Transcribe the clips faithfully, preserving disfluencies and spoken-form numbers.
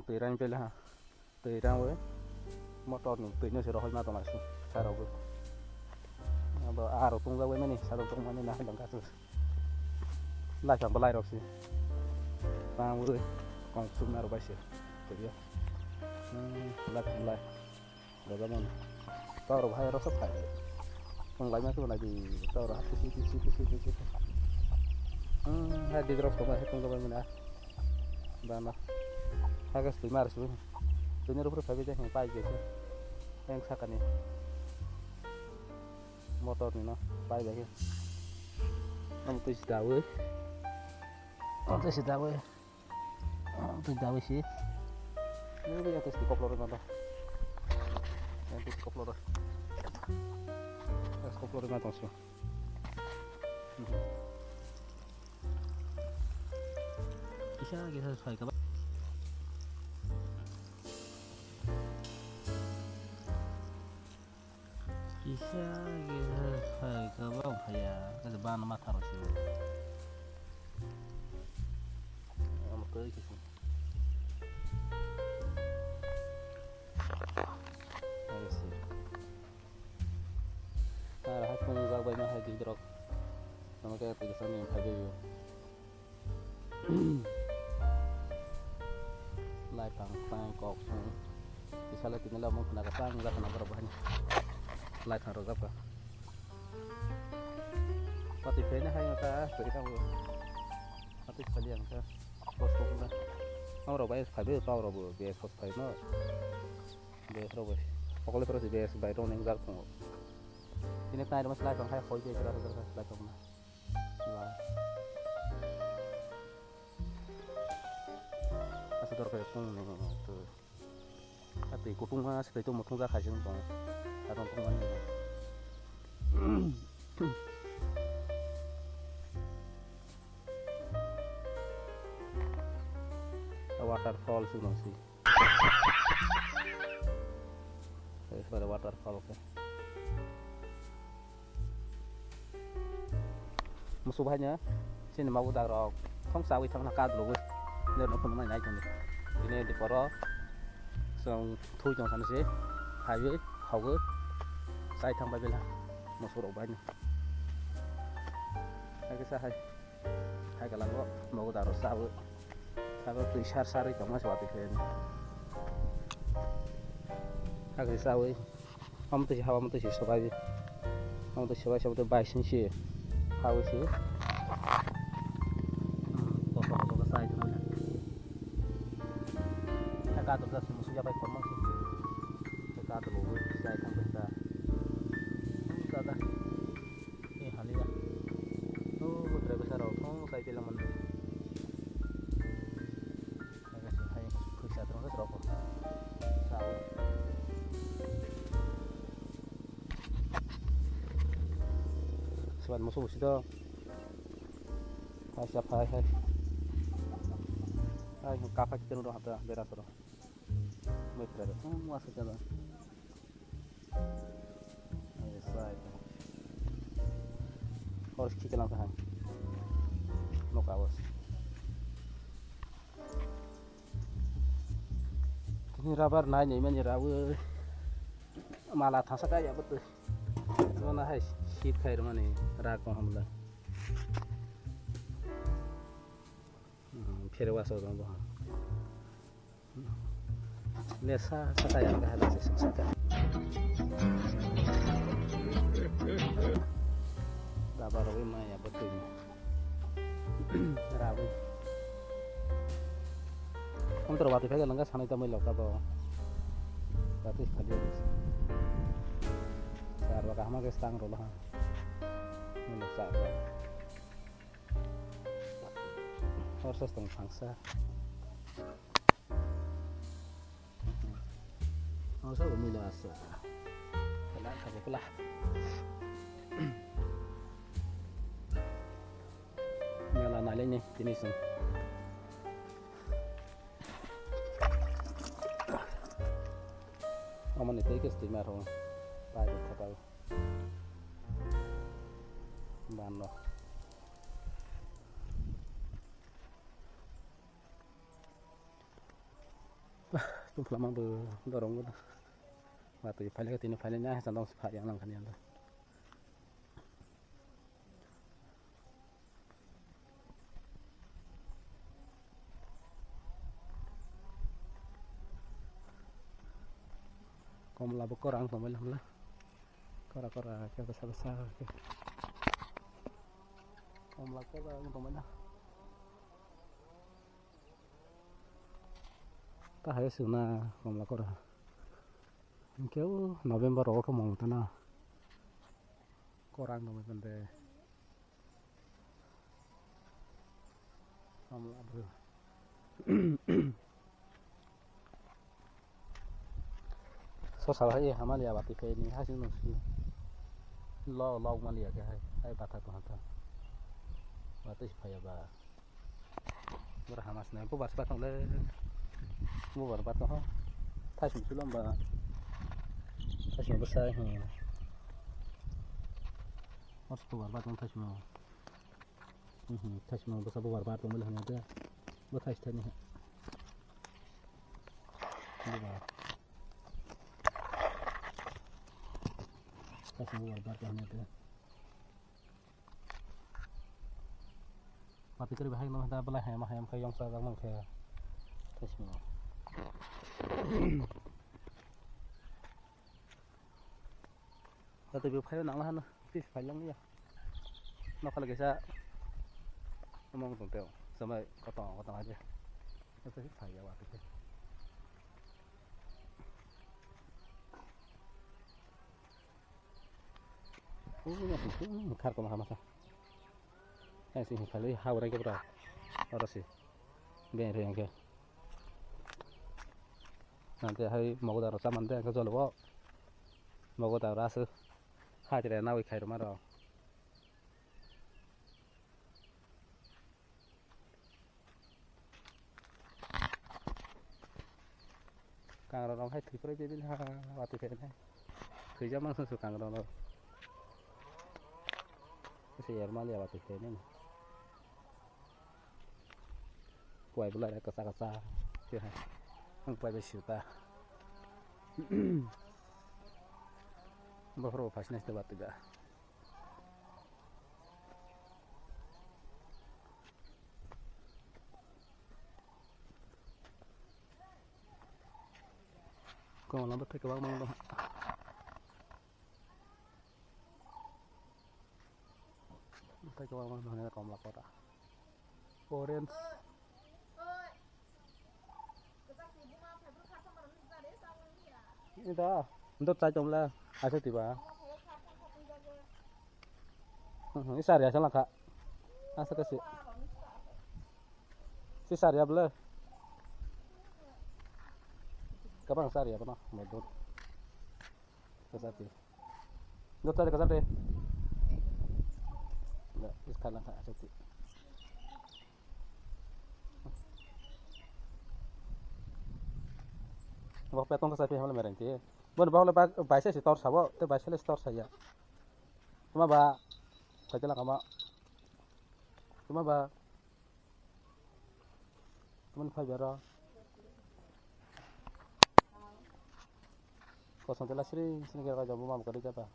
Twi rang pele ha. Twi rang we. Motor ni twi no se rohoi ma tong asu. Saro go. Abo aro tong jawe mani saro tong mani na lang ka su. Lai tang belai rok si. Tang we. Kong sum na ro bai se. Twi ya. Hmm, lai tang lai. Gajamon. Tawrok hai rok phai. Tong lai ma khe nai di. Tawrok hai kisi kisi kisi kisi. Hmm, hai di rok tong hai tong bai mana. Bana. Hagas twi mar su. Twi ni rok phai bai jai pai ge. Yang sakani. Motor ni no pai bai. Am twi si dawi. Am twi si dawi. Twi dawi si. Ini dia tes di koplo rima dah. Yang tes koplo dah. Tes koplo rima tong si. Kisa kisa sai kaba. Kisa kisa sai kaba phaya. Kada bana matha ro si. Amo kai kisa. Ayo si. Nara hai phung jak bai ma hai di drok. Nama kaya twi kisa ni phai bai. Lai phang phang kok phung. Kisa le tini lamung khna ka sang jak na borok bahai. Lai phang rok jak ka. Pati phai na hai ka twi ka bo. Pati phai yang ka. Bos ko na. Amo rok bai phai bai pa rok bo be phos phai no. Bes rok bai. Pokole phero si bes bai rok ning jak phung. Ini tai rok slai phang hai hoi be kra kra slai phang na. Asa dorkar kung ni tu. Ati kutung ha sekai tu mutung ja khai sing tong. Kadang tong mani. Waterfall sing nang si. Sare waterfall ke. Musu bahai no chini mabu dagrok thong chawi thangna kadulugwi. Nero no phunuknai nai tongdi. Bini diporo chwng thui tong sani se phaiwi khogwi chai thang bai bela musu rok bahai no. Hai kisa hai. Hai kalango mabu dagrok chawi. Sabo twi sar sarwi tongma se watwi khe. Hakhe chawi. Omo twi haba omo twi sobai. Omo twi sobai sobai twi bai sing si. Hawi si. Kotor kotor khe chai tongmani. Khe kator jak se musu yabai kormo se. Khe kator bo chai thang khe sa. Dada. Eh, haliya. Oh, driver sir rok thong sai tila mande. Aga se hai phuisa tong se rok. Sao. Sebat musu busi do. Hai sa phai hai. Hai kapak tenu do hata bera soro. Mai phra do. Oh, masa jala. Hor khikhe lang kaham. Noka bos. Tini rubber nai nai mani rawi. Mala thasa kaya betul. Mana hai sip khai mani rak ko hamla. Hmm, phere waso dong bo. Lesa saka yang kahar se saka. Daba rogwi maya botwi. Rawi. Kontro wati phai nangka sanai tamai lokta bo. Wati khali. Sar ba kahma ke stang rolo ha. Melo sar ba. Hor sos tong phangsa. Ang sa umila asa. Kala ka kala. Ngala nalai ni tini sung. Amani tei kes tui maro. Pai ko khapai. Ban no. Tongphla ma bo dorong bo. Watwi phailai tini phailai na sa dong pha yang nang khani ang. Komla bo korang tongbai lamla. Kora kora khe bwsa bwsa khe. Komla korang tongbai na. Ta hai suna komla kora. Hinkhe o November rogo khe mong tana. Korang tongbai tande. Sosa hai hamaliya bati khe ni hasi no si. Lo lo maliya khe hai, hai bata ko hata. Bati phaya ba. Bora hamas na bubar spa tong le. Bubar ba tong ho. Thai sum sulom ba. Thai sum bwsai ho. Os bubar ba tong thai sum. Mhm, thai sum bwsa bubar ba tong le hanya de. Bo thai thai ni. Bubar. Thai sum bubar ba tong hanya de. Pati kwrwi bahai no da belai hayam hayam khe yongsa jak nang khe. Thai simo. Pati bi phaio nang la hano. Pis phai lang ya. Nokha lagi sa. Omong tong teo. Samai kotong kotong aja. Pati phai ya pati. Khar koma hamasa. Hai si khalwi ha urai kebra. Oro si. Ben re angke. Nante hai mogo daro chamande angke jolo bo. Mogo daro asu. Ha tire nawi khai roma ro. Kangrok rok hai thwi phrai bebin ha watwi phai nai. Thwijak mang sung sung kangrok rok. Kisa yer maliya watwi phai nai. Puai belai kwchak kwchak. Khe hai. Ang puai bai sita. Bokhorok bo phai sinai sita watwi da. Komla bwthai kwbangma wng tongkha. Bwthai kwbangma wng tongkha komla kora. Orange. Ida, ndo chai tongla, asa tiba. Hmm, isa ria sala kha. Asa kasi. Si saria bla. Kabang saria bana, medut. Kasati. Ndo chai kasati. Nda, is khala kha, asa ti. Bok petong kasa pi hamle mereng ti. Bon bok le bak baisa si tor sabo, te baisa le tor saya. Tuma ba, kaitela kama. Tuma ba. Tuma phai bero. Kosong tela sri, sri kira kaja buma bukari jata.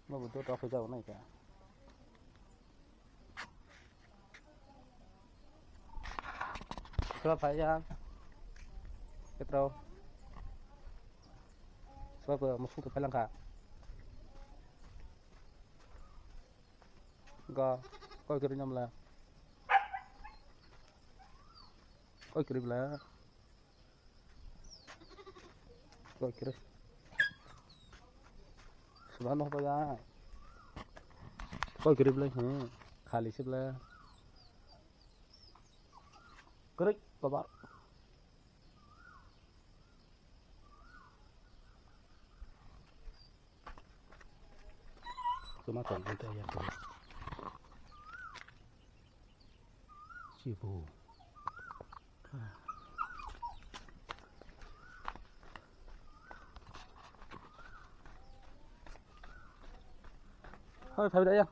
Bo budu rok hoi jabo nai ka. Swa phai ya. Petro. Swa bo musuk to phalang kha. Ga. Koi kiri nyamla. Koi kiri bla. Koi kiri. Sudah noh bayar. Koi kiri bla, hmm. Khali sih bla. Kiri, babar. Cuma tong itu yang kiri. Cibu. Hoi, phaibra ya.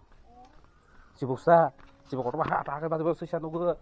Sibuk sa, sibuk kotor ba ha ta ke ba sisa nugo.